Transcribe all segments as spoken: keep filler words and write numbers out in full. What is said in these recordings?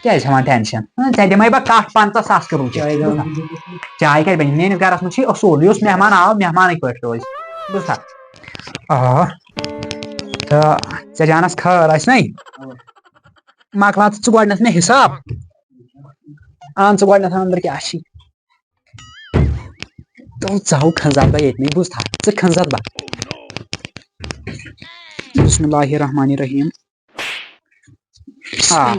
کیٛازِ ہٮ۪وان ٹٮ۪نشن؟ ہاں، ژےٚ دِمے بہٕ کٹھ پنٛژاہ ساس کِلوٗ تہِ۔ چاے دام۔ چاے کتہِ بنہِ؟ میٲنِس گرس منٛز چھُے اصوٗل، یُس مہمان آو، مہمانٕے پٲٹھۍ روزِ۔ بوٗزتھا؟ آ۔ تہٕ ژےٚ جانس خٲر آسہِ نَے؟ مۄکلاو ژٕ گۄڈٕنٮ۪تھ مےٚ حساب۔ اَن ژٕ گۄڈٕنٮ۪تھ اندر کیٛاہ چھُے۔ تہٕ ژٕ ہاو کھنزات بہٕ ییٚتہِ نٕے، بوٗزتھا؟ ژٕ کھنزات بہٕ۔ بسم اللہ الرحمن الرحیم۔ آ۔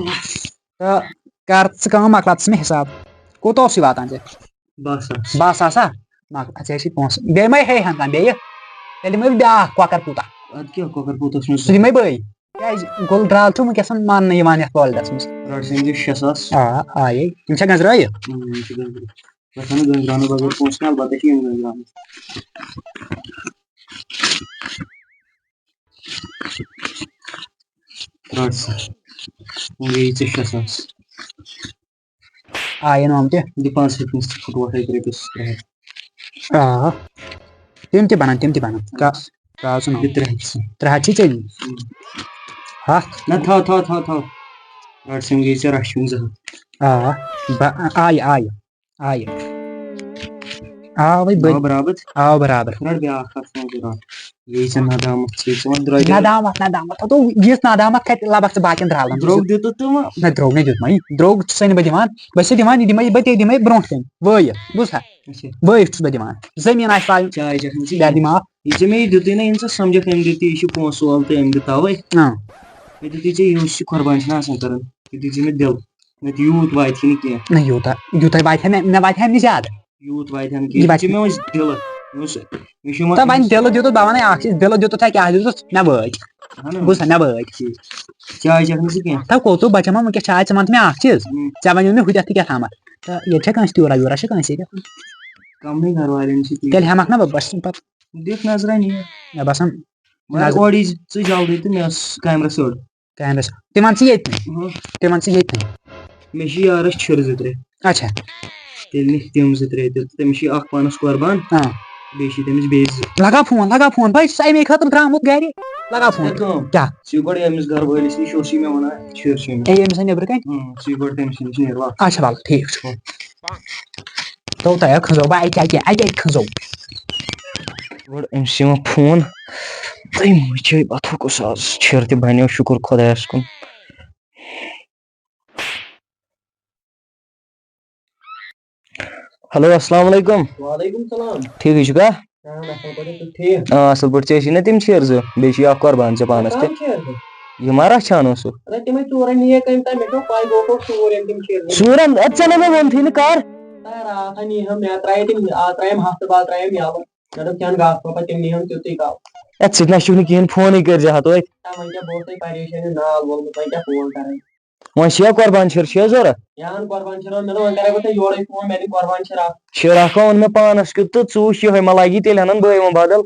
تہٕ کر ژٕ کٲم، مۄکلاو ژٕ مےٚ حساب۔ کوٗتاہ اوسُے واتان ژےٚ؟ باہ ساس۔ باہ ساس ہا؟ مۄکلاو، ژےٚ ٲسی پونٛسہٕ۔ بیٚیہِ ما ہے ہن کانٛہہ بیٚیہِ؟ تیٚلہِ دِمے بہٕ بیٛاکھ کۄکر کوٗتاہ؟ اَدٕ کیٛاہ، کۄکر کوٗتاہ چھُ مےٚ؟ سُہ دِمے بٕے۔ کیٛازِ گُل درٛال چھُ وٕنکیٚس ماننہٕ یِوان یَتھ worldس منٛز۔ رَٹ سا أمِس شےٚ ساس۔ آ، آیے۔ یِم چھا گٔنٛزرٲیِتھ؟ اۭں، یِم چھِ گٔنٛزرٲیِتھ۔ گژھان نہٕ گٔنٛزراونہٕ بغٲر پونٛسہٕ کینٛہہ، البتہ چھِ یِم گٔنٛزراونہٕ۔ رَٹ سا۔ وۄنۍ گٔیی ژےٚ شےٚ ساس۔ آ، یہِ نوم تہِ۔ دِ پانٛژھ ہَتھ پونٛسہٕ تہٕ پھُٹووٹھ اَکہِ رۄپیہِ سُہ ترٛےٚ ہَتھ۔ آ۔ تِم تہِ بَنَن، تِم تہِ بَنَن۔ کا-، کاژٕ نوم۔ دِ ترٛےٚ ہَتھ سا۔ ترٛےٚ ہَتھ چھِ ژےٚ دِنۍ۔ اۭں۔ ہَتھ۔ نہ، تھاو، تھاو، تھاو، تھاو۔ رَٹ سا، یِم گٔے ژےٚ رَچھِ وٕنہِ زٕ ہَتھ۔ آ۔ بَ-، آیہِ، آیہِ۔ آیہِ۔ آ، وۄنۍ بٔلۍ۔ آو برابر؟ آو برابر۔ رَٹ بیٛاکھ اَکھ فون تہِ رَٹ۔ یہِ ژےٚ ندامت چھے، ژٕ وَن درٛۄجر۔ ندامت، ندامت۔ ہتو، یِژھ ندامت کَتہِ لَبَکھ ژٕ باقین درٛالن؟ درٛوگ دیُتُتھ تہٕ وۄنۍ۔ نہ، درٛوگ نہ دیُت مےٚ۔ یہِ درٛوگ چھُسَے نہٕ بہٕ دِوان۔ بہٕ چھُسَے دِوان، یہِ دِمَے، بہٕ تے دِمَے برٛونٛٹھ کَنہِ۔ وٲیِتھ، بوٗزتھا؟ اچھا۔ وٲیِتھ چھُس بہٕ دِوان۔ زٔمیٖن آسہِ وایُن۔ چاے چٮ۪کھ نہٕ ژٕ یہِ کینٛہہ۔ دِمہٕ ہا۔ یہِ ژےٚ مےٚ یہِ دیُتُے نہ، یہِ ژٕ سَمجھَکھ أمۍ دیُت یہِ، یہِ چھُ پونٛسہٕ وول تہٕ أمۍ دیُت تَوَے۔ آ۔ مےٚ دیُتُے ژےٚ، یُس یہِ قۄربان چھُنہ آسان کَرُن، مےٚ دیُت ژےٚ مےٚ دِل۔ نہ تہٕ یوٗت واتہِ ہے نہٕ کینٛہہ۔ نہ، یوٗتاہ، یوٗتاہ واتہِ ہے مےٚ، مےٚ واتہِ ہے نہٕ زیادٕ۔ یوٗت واتہِ ہن یہِ کینٛہہ۔ واتہِ۔ یہِ چھُ مےٚ وۄنۍ دِلہٕ۔ مےٚ اوس، مےٚ چھُ یِمن تہٕ وۄنۍ دِلہٕ دیُتُتھ، بہٕ وَنَے اَکھ چیٖز، دِلہٕ دیُتُتھ ژےٚ کیٛاہ دیُتُتھ؟ مےٚ وٲج۔ اَہَن حظ۔ بوٗزتھا، مےٚ وٲج۔ ٹھیٖک۔ چاے چٮ۪کھ نہٕ ژٕ کینٛہہ۔ تَو کوٚت ژٕ بَچَما وٕنکیٚس چاے؟ ژٕ وَن تہٕ مےٚ اَکھ چیٖز۔ اۭں۔ ژےٚ وَنیو مےٚ ہُتہِ اَتھ تہِ کیٛاہ تھامَتھ۔ تہٕ ییٚتہِ چھا کٲنٛسہِ تہِ یورا یورا چھا کٲنٛسہِ ییٚتہِ؟ کَمنٕے گَرٕ والٮ۪ن چھِ تی۔ تیٚلہِ ہٮ۪مَکھ نہ بہٕ بَچہٕ سُنٛد پَتہٕ۔ دِکھ نظرا نیر۔ مےٚ باسان، مگر نظر اورٕ یی زِ ژٕ جلدی تہٕ مےٚ ٲس کیمرہ سیوٚد۔ کامہِ آسہِ۔ تِمن چھِ ییٚتہِ۔ اہم۔ تِمن چھِ ییٚتہِ۔ مےٚ چھِ یارس چھِرٕ زٕ ترٛےٚ۔ اچھا۔ تیٚلہِ نِکھ تِم زٕ ترٛےٚ تہِ۔ تہٕ تٔمِس چھِ اکھ پانس قۄربان۔ آ۔ بیٚیہِ چھِ تٔمِس بیٚیہِ زٕ۔ لگاو فون، لگاو فون۔ بہٕ چھُس اَمے خٲطرٕ درٛامُت گرِ۔ لگاو فون۔ ژٕ کر کٲم۔ کیٛاہ؟ ژٕ یہِ گۄڈٕ أمِس گرٕ وٲلِس نِش، یہِ اوسُے مےٚ وَنان، چھِر چھِ مےٚ۔ اے، أمِس ہے نیٚبرٕ کَنہِ؟ اۭں، ژٕ یہِ گۄڈٕ تٔمِس نِش، نیر وَل۔ اچھا، وَلہٕ، ٹھیٖک چھُ۔ تو تۄہہِ کھٔنٛزو بہٕ اَکہِ اَکہِ، اَکہِ اَکہِ کھٔنٛزو۔ گۄڈٕ أمِس یِوان فون، تٔمۍ وٕچھے پَتہٕ کُس آز چھِر تہِ بَنیو، شُکُر خۄدایَس کُن۔ ہیلو، السلام علیکم۔ وعلیکم السلام۔ ٹھیٖکٕے چھُکھا؟ اہن، اصل پٲٹھۍ، تُہۍ ٹھیٖک؟ آ، اصل پٲٹھۍ۔ ژےٚ ٲسی نہ تِم چھِر زٕ، بیٚیہِ چھُے اکھ قۄربان ژےٚ پانس تہِ۔ کم چھِر زٕ؟ یہِ ما رچھان اوسُکھ؟ اَدٕ تِمے ژورے نِیے کٔمۍ تام، مےٚ چھُ پَے، بہٕ اوسُس سوٗر ییٚلہِ تِم چھِر زٕ۔ سوٗرن، اَدٕ ژےٚ نہ مےٚ ووٚنتھٕے نہٕ کر۔ تۄہہِ راتھ ہا نِیہِ ہم، مےٚ ترٛایے تِم، آ، ترٛایَم ہفتہٕ بعد ترٛایَم یَلہٕ۔ مےٚ دوٚپ کھٮ۪ن گاسہٕ پَپا، تِم نِیہِ ہم تیُتُے کال۔ اَدٕ ژٕ تہِ نہ چھُکھ نہٕ کِہیٖنۍ، فونٕے کٔرۍ زِ ہا توتہِ۔ نہ، وۄنۍ کیٛاہ، بہٕ اوسُس تۄہہِ پریشٲنی نال ووٚلمُت، وۄنۍ کیٛاہ فون کَرٕنۍ؟ وۄنۍ چھِ یا قۄربان چھِر چھِ یا ضوٚرَتھ؟ یا اَن قۄربان چھِر، مےٚ دوٚپ وۄنۍ کَرے بہٕ تۄہہِ یورَے فون، مےٚ دِ قۄربان چھِر اَکھ۔ چھِر اَکھ ہا اوٚن مےٚ پانَس کیُتھ تہٕ ژٕ وٕچھ یِہوٚے ما لَگی، تیٚلہِ اَنَن بٲے وۄنۍ بدل۔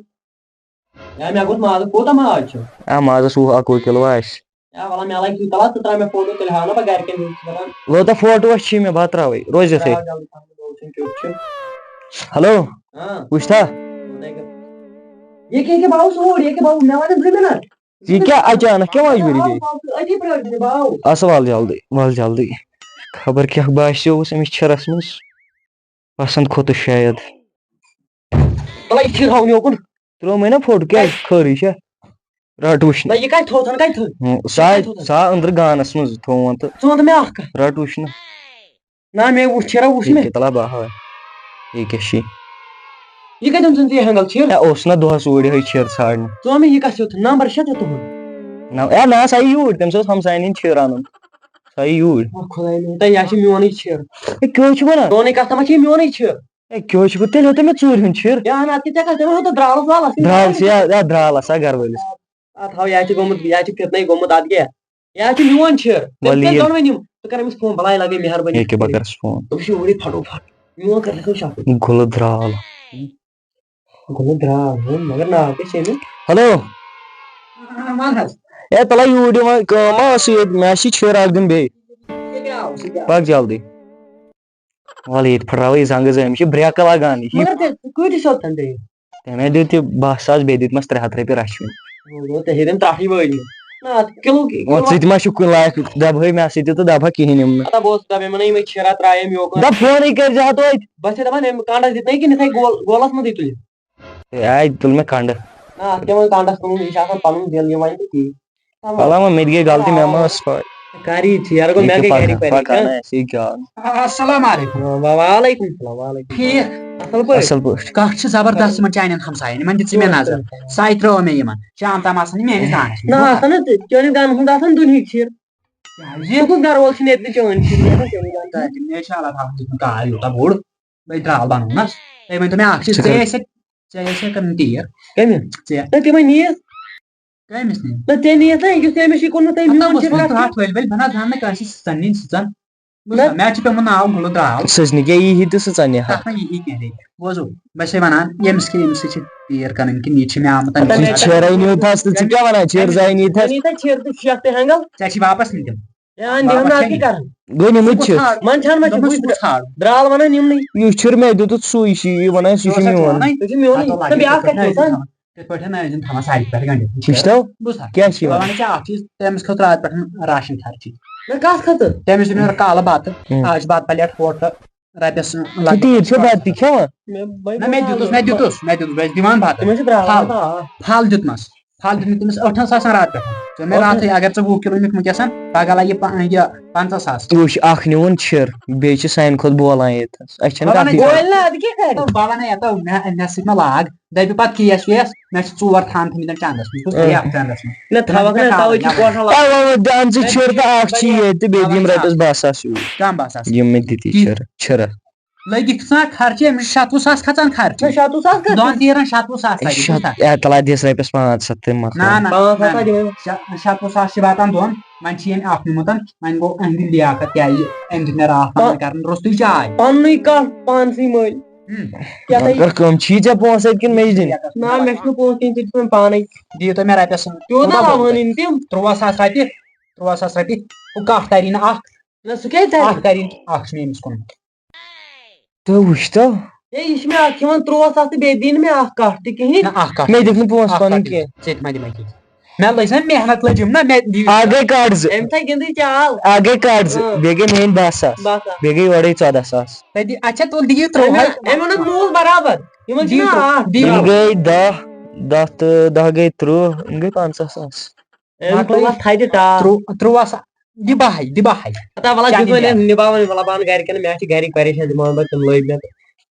یا مےٚ گوٚژھ مازَس کوٗتاہ ماز چھُ؟ آ، مازَس وُہ اَکوُہ کِلوٗ آسہِ۔ یا وَلہٕ مےٚ لَگہِ تیوٗتاہ، ژٕ ترٛاو مےٚ فوٹو، تیٚلہِ ہاو نہ بہٕ گَرِکٮ۪ن یِم چھِ دَپان۔ وَلہٕ تہٕ فوٹوَس چھِ مےٚ، بہٕ ہا ترٛاوَے، روزِ یِتھَے۔ ترٛاو جلدی پَہَن، بہٕ وٕچھُن کیُتھ چھُ۔ ہیلو، ہاں۔ وٕچھ تھا؟ وۄنۍ کَتہِ گژھِ؟ ییٚکیٛاہ، ییٚکیٛاہ، بہٕ آوُس اوٗرۍ، ییٚکیٛاہ، بہٕ آوُس، مےٚ وَنَن زٕ مِنَٹ۔ یہِ کیٛاہ اچانک کیٛاہ وَجہِ ؤری گٔے؟ أتی پرٛٲرۍ زِ، بہٕ آوُس۔ اَس وَل جلدی، وَل جلدی۔ خبر کیٛاہ باسیووُس أمِس چھِرَس منٛز۔ پَسنٛد کھوٚتُس شاید۔ تَلہ یہِ چھِر ہاوُن یوکُن۔ ترٛوومَے نا فوٹو، کیٛازِ خٲرٕے چھا؟ رَٹ وٕچھنہٕ۔ نہ، یہِ کَتہِ تھوٚو، ژھَن کَتہِ تھوٚو؟ ہُم، سا، یہِ کَتہِ تھوٚو؟ سا أنٛدرٕ گانَس منٛز تھوٚوُن تہٕ۔ ژٕ وَن تہٕ مےٚ اَکھ کَتھ۔ رَٹ وٕچھنہٕ۔ نہ، مےٚ وُچھ چھِرا، وُچھ مےٚ۔ ییٚکیٛاہ تَلہ بہہ ہاے۔ ییٚکیٛاہ چھِ۔ یہِ کَتہِ اوٚن ژےٚ یہِ ہینٛگَل چھِر؟ ہے، اوس نہ دۄہَس اوٗرۍ یِہوٚے چھِر ژھانٛڈنہِ۔ ژٕ وَن مےٚ یہِ کَتھ چھِ، نمبر چھا ژےٚ تُہُنٛد؟ نہ، ہے، نہ، سۄ یی یوٗرۍ، تٔمِس اوس ہمساینہِ ہِنٛدۍ چھِر اَنُن۔ سۄ یی یوٗرۍ۔ او خۄداے میون، تہٕ یہِ ہا چھِ میونٕے چھِر۔ ہے، کیٛاہ چھُکھ وَنان؟ چونٕے کَتھ ما چھِ یہِ میونٕے چھِر؟ ہے، کیٛاہ چھُکھ؟ تیٚلہِ ہیوٚتُے مےٚ ژوٗرِ ہُنٛد چھِر۔ ہے، اَہَن، اَتھ کیٛاہ ژےٚ کَتھ؟ تٔمۍ ہیوٚتُے درٛالَس والَس۔ درٛال چھِ یا، یا درٛالَس ہا گَرٕ وٲلِس۔ اَتھ ہاو، یہِ ہا چھِ گوٚمُت، یہِ ہا چھِ فِتنَے گوٚمُت، اَتھ کیٛاہ؟ یہِ ہا چھِ میون چھِر۔ تٔمۍ وَلہٕ کیٛازِ یہِ۔ ژٲنۍ وۄنۍ یِم؟ ژٕ کَر أمِس فون، بَلاے لَگے مہربٲنی۔ ییٚکیٛاہ بہٕ کَرَس فون۔ تٔمِس چھُ اوٗرۍ پھَٹو پھَٹ۔ میون کَر لَگے شَفُن۔ گُلہٕ درٛال۔ گُلہٕ درٛال، ہُم، مگر ناو کیٛاہ چھِ أمِس؟ ہیلو۔ آ، وَن حظ۔ ہے، تَلہ یوٗرۍ یِوان کٲم ما ٲسٕے ییٚتہِ؟ مےٚ چھِ چھِر اَکھ دیُن بیٚیہِ۔ یہِ کیٛاہ آو، سُہ کیٛاہ آو؟ پَکھ جلدی۔ وَلہٕ ییٚتہِ پھٕٹراوَے زنٛگہٕ زٕ، أمِس چھِ برٛیکہٕ لَگان۔ یہِ چھِ مگر تیٚلہِ کۭتِس یوت تام بیٚیہِ؟ تٔمۍ دیُت یہِ باہ ساس، بیٚیہِ دِتمَس ترٛےٚ ہَتھ رۄپیہِ رَچھِ وٕنہِ۔ گوٚو، تۄہہِ ہیٚتِن ترٛٹھٕے وٲلۍ۔ نہ، اَتھ کِلوٗ کِلوٗ وۄنۍ ژٕ تہِ ما چھُکھ کُنہِ لایق؟ دَبہٕے مےٚ سۭتۍ تہِ تہٕ دَبہٕ ہا کِہیٖنۍ یِم نہٕ۔ ہَتا بہٕ اوسُس دَپان، یِمَن ہے یِمَے چھِرٕ ترٛایہِ أمۍ یوکُن۔ دَپ فونٕے کٔرۍ زِ ہا توتہِ۔ بَس ہے دَپان، أمۍ کَنڈَس دیُت نَے کِنہٕ یِتھَے گول-، گولَس منٛزٕے تُلِتھ۔ ہے، آے تُل مےٚ کَنڈٕ۔ نہ، اَتھ کیٛاہ وۄنۍ کَنڈَس تُلُن، یہِ چھِ آسان پَنُن دِل، یہِ وَنہِ تہٕ تی۔ وَلہ وۄنۍ مےٚ تہِ گٔے غلطی، مےٚ ما ٲس پَے۔ کَر یی ژٕ، یَتھ گوٚو مےٚ ییٚکیٛاہ گٔے گَرِ پَکان، پَریشان۔ پَکان آسہِ یہِ کیٛاہ؟ السلام علیکم۔ وعلیکم السلام، وعلیکم۔ ٹھیٖک۔ اَصٕل پٲٹھۍ؟ اَصٕل پٲٹھۍ۔ کَٹھ چھِ زبردست یِمَن چانٮ۪ن ہمساین، یِمَن دِژ ژٕ مےٚ نظر۔ ساے ترٛٲو مےٚ یِمَن۔ شام تام آسَن یِم میٛٲنِس دانَس منٛز۔ نہ، آسَن نہٕ تہِ، چٲنِس گامَس منٛز آسَن دُنہِکۍ شِر۔ کیٛازِ؟ ژٕ کُس گَرٕ وول چھُ ییٚتہِ نہٕ چٲنۍ شِر نیران چٲنِس گامَس منٛز؟ مےٚ چھِ اللہ تعالیٰ ہَن دیُتمُت تاج یوٗتاہ بوٚڑ۔ بہٕ ترٛال بَنوو نہ۔ تُہۍ ؤنۍ تو مےٚ اَکھ چیٖز، ژٕ ژےٚ کَر- ٲسیا، ژےٚ ٲسیا کٕنٕنۍ تیٖر؟ کَمہِ؟ ژےٚ۔ نہ، تِمَے نِیَس۔ کٔمِس نِنۍ؟ نہ، ژےٚ نِیَس نہ أکِس، ژےٚ أمِس چھِ کوٚرمُت تۄہہِ ہتہ میون وۄنۍ چھُ ژھٕنُن کَتھ۔ ترٛٹھ ؤلۍ ؤلۍ، بہٕ نہ زانہٕ نہٕ کٲنٛسہِ سٕژَن نِنۍ سٕژَن۔ بہٕ نہ۔ وَنہٕ، مےٚ چھُ پیوٚمُت ناو گُلہٕ درٛال۔ سٕژنہِ کیٛاہ یی ہی تہٕ سٕژَن یی ہا۔ تَتھ نہ یی ہی کینٛہہ۔ بوزو، بہٕ چھُسے وَنان، ییٚمِس کہِ، ییٚمِس سۭتۍ چھِ تیٖر کَنٕنۍ کِنہٕ یہِ چھِ مےٚ آمُت تَمہِ ہتہ سۭتۍ۔ مےٚ یہِ چھِ چھِ چھیرٕے نیوٗ تھَس تہٕ ژٕ کیٛاہ وَنان؟ چھیر زَے نی تھَس۔ نی تھَس چھیر تہٕ شیخ تہٕ ہٮ۪نٛگَل۔ ژےٚ چھی واپَس نِنۍ تِم۔ اے، اَن دِہَن واپَس نہ چھےٚ اَتھ کیٛاہ نِنۍ۔ کَرُن؟ گوٚو نِمٕتۍ چھِ۔ ژھانٛڈ۔ منٛز چھَنہٕ مےٚ چھِ دوٚپمَس، بٕے ژٕ ژھانٛڈ۔ درٛال وَنان یِمنٕے۔ یُس چھُر مےٚ دیُتُتھ سُے چھُ یہِ وَنان، سُہ چھُ ژٕ اوسَکھ میون۔ وَنان۔ سُہ چھُ میونٕے۔ ہتو نہ، لَگہِ، بیٛاکھ تِتھ کَتہِ پٲٹھۍ چھُ آسان؟ تِتھ پٲٹھۍ نہ ٲسۍ زِن تھاوان ساڑِ پٮ۪ٹھ گَنٛڈٕ۔ وٕچھتو؟ بوٗزتھا؟ کیٛاہ چھِ یِوان؟ بہٕ وَنہٕ ژےٚ اَکھ چیٖز، تٔمِس خٲطرٕ آز پٮ۪ٹھ راشن خرچی۔ نہ، کَتھ خٲطرٕ؟ تٔمِس دیُت مےٚ کالہٕ بَتہٕ، ہُم۔ آز چھِ بَتہٕ پَلیٹ ہوٹلہٕ رۄپیَس لگ بگ۔ تیٖر چھِ بَتہٕ تہِ کھٮ۪وان؟ نہ، مےٚ دیُتُس، مےٚ دیُتُس، مےٚ دیُتُس، بہٕ چھُس دِوان بَتہٕ۔ تٔمِس چھِ درٛاو پھل، بَتہٕ، آ۔ پھل دیُتمَس۔ پھل دیُت مےٚ تٔمِس ٲٹھَن ساسَن راتہٕ پٮ۪ٹھ۔ ژٕ مےٚ ٲٹھَن راتھٕے، اگر ژٕ وُہ کِلوٗ نِکھ وٕنکیٚسَن، پَگاہ لَگہِ پا-، یہِ پنٛژاہ ساس۔ تُہۍ وٕچھ، اَکھ نِوُن چھِر، بیٚیہِ چھِ سانہِ کھۄتہٕ بولان ییٚتہِ۔ اَسہِ چھَنہٕ بَبا کَتھٕے نَے، پَتہٕ۔ بولہِ نہ، اَدٕ کیٛاہ کَرِ؟ بَبا نَے، یَتھ مےٚ، مےٚ سۭتۍ مہ لاگ۔ دَپہِ پَتہٕ کیس ویس، مےٚ چھِ ژور تھان تھٲمٕتۍ چَندَس منٛز۔ بہٕ چھُس اۭں۔ بیٚیہِ اَتھ چَندَس منٛز۔ نہ، تِمَن تھاوَکھ چھِ نہ، مےٚ تَوَے چھِ کَرُن۔ کۄٹھ لَگان۔ تَوَے وۄنۍ دِ، اَن ژٕ چھِر تہٕ اَکھ چھی ییٚتہِ تہٕ بیٚیہِ دِیِم رۄپیَس باہ ساس یوٗرۍ۔ کَم باہ ساس؟ یِم مےٚ دِتی تی۔ چھِر، چھِرٕ۔ لٔگِتھ ژھٕنان خرچہِ، أمِس چھِ شَتوُہ ساس کھژان خرچہِ۔ نہ، شَتوُہ ساس کَتہِ؟ دۄن تیٖرَن شَتوُہ ساس لَگہِ، شَتھ-، بوٗزتھا؟ اے، تَلہ دِس رۄپیَس پانٛژھ ہَتھ تہٕ مۄکلاو۔ نہ، نہ، پانٛژھ ہَتھ نہ، ہا دِمَے بہٕ۔ شَ-، شَتوُہ ساس چھِ واتان دۄن، وۄنۍ چھِ ییٚمۍ اَکھ نیوٗمُت، وۄنۍ گوٚو أہنٛدِ لیاقت کیٛاہ یہِ، أمۍ دیُت مےٚ راتھ پَنُن پَ-، کَرُن روٚستُے چاے۔ پَننُے کَتھ پانسٕے مٔلۍ۔ ہُم۔ کیٛاہ وۄنۍ تھٲے؟ کَر کٲم، چھی ژےٚ پونٛسہٕ اَتہِ کِنہٕ مےٚ چھِ دِنۍ؟ نہ، مےٚ چھِنہٕ پونٛسہٕ کِہیٖنۍ، ژےٚ چھِ مےٚ پانَے۔ دِیِو تُہۍ مےٚ رۄپیَس، تیوٗتاہ کوٗتاہ لَوہَن لوٚگ؟ یِنہٕ تِم۔ تُرٛواہ ساس رۄپیہِ، تُرٛواہ ساس رۄپیہِ، ہُہ کَتھ تَری نہٕ اَکھ۔ نہ، سُہ کیٛازِ تَرِ؟ اَکھ تَری، اَکھ چھُ مےٚ أمِس کوٚرمُت۔ تہٕ وٕچھ تو۔ ہے، یہِ چھِ مےٚ اَکھ کھٮ۪وان تُرٛواہ ساس تہٕ بیٚیہِ دِیہِ نہٕ مےٚ اَکھ کَٹھ تہِ کِہیٖنۍ۔ نہ، اَکھ کَٹھ۔ مےٚ دِکھ نہٕ پونٛسہٕ اَکھ پَنٕنۍ کَٹھ کینٛہہ۔ ژےٚ تہِ ما دِمَے کینٛہہ؟ مےٚ لٔج نہ محنت لٔجِم نہ، مےٚ دِیِو۔ اَکھ گٔے کَٹھ زٕ۔ أمۍ سا گِنٛدٕے چال۔ اَکھ گٔے کَٹھ زٕ۔ اۭں۔ بیٚیہِ گٔے میٛٲنۍ باہ ساس۔ باہ ساس۔ بیٚیہِ گٔے یورَے ژۄداہ ساس۔ تَتہِ، اچھا، تُل دِیِو تُرٛواہ۔ أمۍ، أمۍ اوٚنُکھ موٗل برابر۔ یِمَن دِیِو چھِنہ تُرٛواہ، اَکھ دِیِو۔ یِم گٔے دَہ، دَہ تہٕ دَہ گٔے تُرٛواہ، یِم گٔے پنٛژاہ ساس۔ أمۍ مۄکلٲیِو۔ تُلَتھ تھدِ ٹاس۔ ترٛو-، ترٛواہ سا-، دِ بَہَے، دِ بَہَے۔ ہتا وَلہ، چاندِ دِتھ وۄنۍ پٮ۪ٹھ۔ نِباوَن، وَلہ بہٕ اَنہٕ گَرِکٮ۪ن، مےٚ چھِ گَرِکۍ پریشان، دِماوَن بہٕ تِم لٲگۍ مےٚ۔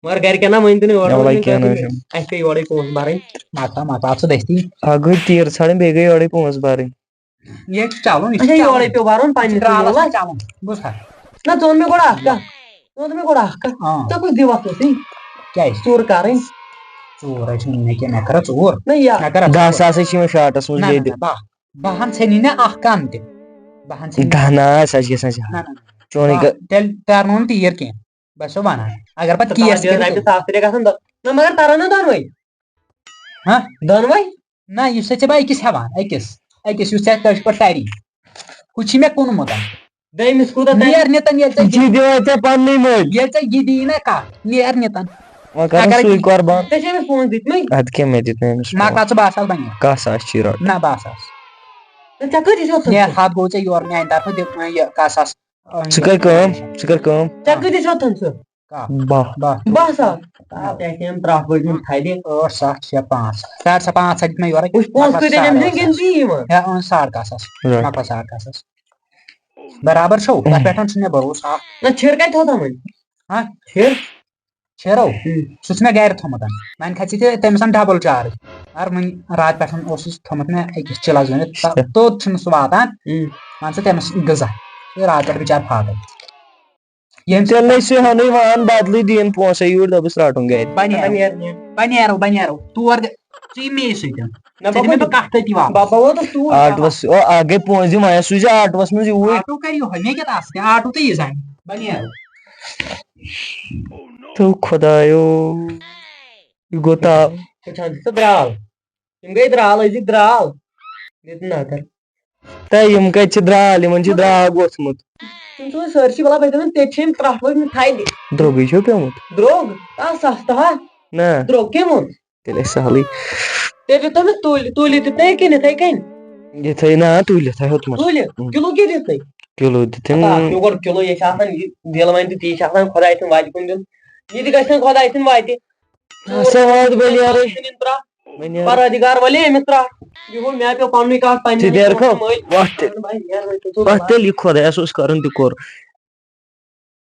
مگر گَرِکٮ۪ن نہ مٲنۍ تُہۍ نہٕ، اورٕ نہ وَلہ ؤنۍ کینٛہہ نہ تُہۍ، چھُنہٕ۔ اَسہِ پیٚیہِ یورَے پونٛسہٕ بَرٕنۍ۔ مۄکلاو، مۄکلاو ژٕ دٔستی۔ اَکھ گٔے تیٖر ژھانڈٕنۍ، بیٚیہِ گٔے یورَے پونٛسہٕ بَرٕنۍ۔ یہِ چھُ چَلُن، یہِ چھُ اچھا، چَلُن۔ یورَے پیوٚو بَرُن پنٛنِس یہِ چھُ درٛالَس مولَس۔ چھُ چَلُن۔ بوٗزتھا؟ نہ، ژٕ وَن مےٚ گۄڈٕ اَکھ کَتھ۔ ژٕ وَن تہٕ مےٚ گۄڈٕ اَکھ کَتھ۔ آ۔ ژےٚ کُس دِوَتھ اوسُے؟ کیٛازِ؟ ژوٗر کَرٕنۍ۔ ژوٗر ہے چھُنہٕ مےٚ کینٛہہ، مےٚ کَرا ژوٗر؟ نہ، یہِ مےٚ کَرا دَہ ژوٗر؟ ساس ہے چھِ یِوان شاٹَس منٛز نہ، نہ، ییٚتہِ۔ نہ، بَہہ۔ بَہَن ژھٕنی نہ اَکھ کَم تہِ۔ بَہَن ژھٕنی۔ دَہ نہ، سۄ چھِ گژھان زیادٕ۔ نہ، نہ، نہ۔ چون یہِ بَہہ، گہ- تیٚلہِ تَرنو نہٕ تیٖر کینٛہہ۔ بہٕ چھُسو وَنان۔ اگر پَتہٕ تہٕ کیس تَتھ کٔرِتھ رۄپیہِ ساس تہِ گژھن دَہ-، نہ، مگر تَرَن نہ دۄنوَے۔ ہہ؟ دۄنوَے؟ نہ، یُس ژےٚ، ژےٚ بہٕ أکِس ہٮ۪وان، أکِس، أکِس، یُس ژےٚ تٔتھۍ پٮ۪ٹھ تَری۔ ہُہ چھُے مےٚ کُنمُت۔ دوٚیمِس کوٗتاہ تَرِ؟ نیر نِتَن ییٚلہِ ژےٚ یہِ چھِ دِوان ژےٚ پَننُے مٔلۍ۔ ییٚلہِ ژےٚ یہِ دِیی نہ کَتھ، نیر نِتَن۔ وۄنۍ کَرُن اگر سُے یہِ قۄربان۔ ژےٚ چھےٚ أمِس پونٛسہٕ دِتمٕے؟ اَدٕ کیٛاہ مےٚ دیُت نہٕ أمِس مۄکلاو پونٛسہٕ۔ ژٕ باہ ساس بَنہِ۔ کَہہ ساس چھی رَٹُن۔ نہ، باہ ساس۔ نہ، ژےٚ کۭتِس ہیوٚتُن؟ نیر ہَتھ گوٚو ژےٚ یورٕ میٛانہِ طرفہٕ دِ وۄنۍ یہِ کَہہ ساس۔ ژٕ کَر کٲم، ژٕ کَر کٲم۔ ژےٚ کۭتِس ہیوٚتُن سُہ؟ کَہہ۔ باہ۔ باہ۔ باہ ساس۔ آ، ژےٚ چھِ یِم ترٛٹھ ؤجمٕتۍ تھدِ۔ ٲٹھ، ستھ، شےٚ، پانٛژھ۔ ساڑ سَتھ پانٛژھ ہَتھ دیُت مےٚ یورَے۔ وٕچھ، پونٛسہٕ مۄکلاو کۭتیٛاہ ساڑ أمۍ سٕنٛدۍ ٲٹھ کِنہٕ ساس۔ ژٕے یِوان؟ ہے، اۭں، ساڑ کَہہ ساس۔ رَٹ۔ مۄکلاو ساڑ کَہہ ساس۔ برابر چھو؟ تَتھ پٮ۪ٹھ چھُنہٕ مےٚ بروسہٕ اَکھ۔ نہ، چھِر کَتہِ تھٲو تِمَن؟ ہہ؟ چھِر؟ چھِرو؟ اۭں۔ سُہ چھُ مےٚ گرِ تھوٚمُت۔ وۄنۍ کھژِ تہِ تٔمِس اَن ڈبل چارٕج۔ مگر وۄنۍ راتہٕ پٮ۪ٹھ اوسُس تھوٚمُت مےٚ أکِس چِلَس ؤنِتھ، تہ-، توٚت چھُنہٕ سُہ واتان۔ اۭں۔ وۄنۍ ژٕ تٔمِس غذا۔ یہِ راتہٕ پٮ۪ٹھ بِچارٕ فاقے۔ ییٚمہِ ژےٚ سۭتۍ نَے سُہ ہَنٕے وان بدلٕے دِیِن پونٛسَے یوٗرۍ، دَپُس رَٹُن گَرِ۔ بہٕ نیرو۔ بہٕ نیرو، بہٕ نیرو۔ تور دِ-، ژٕ یہِ مے سۭتۍ۔ نہ، ژےٚ دِ بہٕ مےٚ ووتُس، بہٕ کَتھ تٔتی واپَس۔ بہٕ، بہٕ ووتُس توٗرۍ۔ آٹوَس، او، اَکھ گٔے پونٛسہٕ دِنۍ، وۄنۍ سوٗزِ آٹوَس منٛز یوٗرۍ۔ آٹو کَرِ یِہوٚے، مےٚ کیٛاہ تَس تہِ؟ آٹو تہٕ یہِ زَنہِ۔ بہٕ نیرو۔ تو خۄدایو، یہِ گوٚو تاو۔ وٕچھان چھُ سُہ درٛاو۔ یِم گٔے درٛال، أزِکۍ درٛال۔ ییٚتہِ نظر۔ تہٕ یِم کَتہِ چھِ درٛال؟ یِمَن چھِ درٛاگ ووٚتھمُت۔ تِم چھِ وۄنۍ سٲرسٕے، مطلب، بہٕ دَپان، تیٚتہِ چھِ یِم ترٛٹھ ؤتھمٕتۍ تھدِ۔ درٛوگٕے چھُ پیوٚمُت۔ درٛوگ؟ آ، سَستہٕ ہا۔ نہ۔ درٛوگ کٔمۍ ووٚن؟ تیٚلہِ آسہِ سہلٕے۔ تیٚلہِ دیُت تٔمِس تُلۍ، تُلۍ دیُت نَے کِنہٕ یِتھَے کٔنۍ؟ یہِ تھٲیِو نا تُلِتھ، تھٲیِو تِمن۔ تُلہِ کِلوٗ کیٛاہ دِتھ تُہۍ؟ کِلوٗ دِتِن۔ آ، یور کِلوٗ یہِ چھِ آسان، یہِ دِل وۄنۍ تہٕ تی چھِ آسان خۄداے سٕنٛدِ وَتہِ کُن دیُن۔ یہِ تہِ گژھِ نہٕ خۄداے سٕنٛدِ وَتہِ۔ سواد بٔلۍ یارٕے۔ ژھٕنِن ترٛٹھ۔ وۄنۍ یارٕ۔ پروردگار وَلے أمِس ترٛٹھ۔ یہِ گوٚو مےٚ پیوٚو پَننُے کَتھ پَننہِ ژٕ دیر نِش کھو۔ مٔلۍ۔ وۄتھ تیٚلہِ۔ بھائی، یارٕ، تُہۍ چھِو وۄتھ تیٚلہِ، یہِ خۄدایَس اوس کَرُن تہِ کوٚر۔